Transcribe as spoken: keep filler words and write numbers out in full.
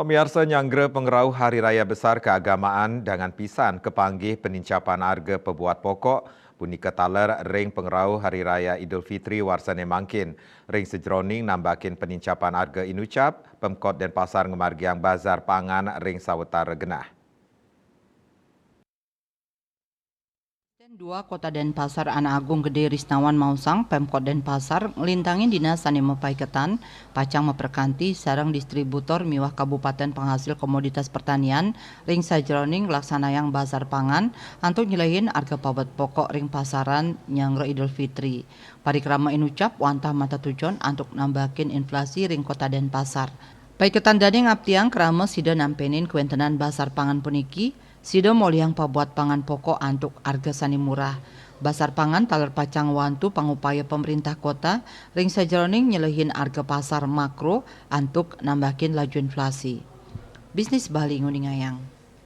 Miarsa, nyanggra pangrauh Hari Raya Besar Keagamaan dangan pisan kapanggih penincapan arga pabuat pokok, punika taler ring pangrauh Hari Raya Idul Fitri warsane mangkin. Ring sajeroning nambakin penincapan arga inucap, Pemkot Denpasar ngamargiang bazar pangan ring sawetara genah. Dua Kota Denpasar Ana Agung Gede Risnawan maosang, Pemkot Denpasar nglintangin dinas sane mapaiketan, pacang maprekanti sareng distributor miwah kabupaten panghasil komoditas pertanian ring sajeroning nglaksanayang bazar pangan antuk nyelehin arga pabuat pokok ring pasaran nyanggra Idul Fitri. Parikrama inucap wantah matetujon antuk nambakin inflasi ring Kota Denpasar. Paiketan dane ngaptiang krama sida nampenin kawentenan bazar pangan puniki, sida molihang pabuat pangan pokok antuk arga sane murah. Bazar pangan taler pacang ngwantu pangupaya pemerintah kota ring sajeroning nyelehin arga pasar makro antuk nambakin laju inflasi. Bisnis Bali nguningayang.